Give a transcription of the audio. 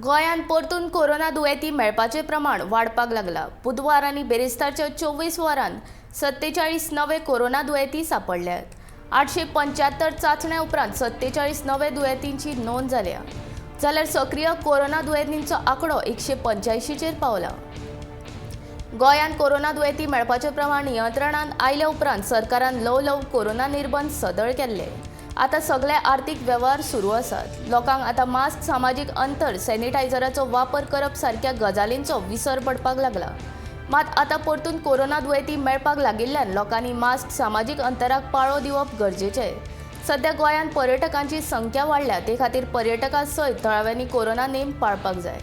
गोंयांत परतून कोरोना दुयेंती मेळपाचें प्रमाण वाडपाक लागलां. बुधवार आनी बेरेस्तारच्या 24 वरांत 47 नवे कोरोना दुयेंती सांपडल्यात. 875 चांचण्या उपरांत 47 नवे दुयेंतींची नोंद जाल्या, जाल्यार सक्रीय कोरोना दुयेंतींचो आंकडो 185चेर पावला. गोंयांत कोरोना दुयेंती मेळपाचें प्रमाण नियंत्रणांत आयल्या उपरांत सरकारान ल्हव ल्हव कोरोना निर्बंध सदळ केल्ले. आतां सगळे आर्थीक वेव्हार सुरू आसात. लोकांक आतां मास्क, सामाजीक अंतर, सॅनिटायझराचो वापर करप सारक्या गजालींचो विसर पडपाक लागला. मात आतां परतून कोरोना दुयेंती मेळपाक लागिल्ल्यान लोकांनी मास्क, सामाजीक अंतराक पाळो दिवप गरजेचें. सध्या गोंयांत पर्यटकांची संख्या वाडल्या, ते खातीर पर्यटकां सयत थळाव्यांनी कोरोना नेम पाळपाक जाय.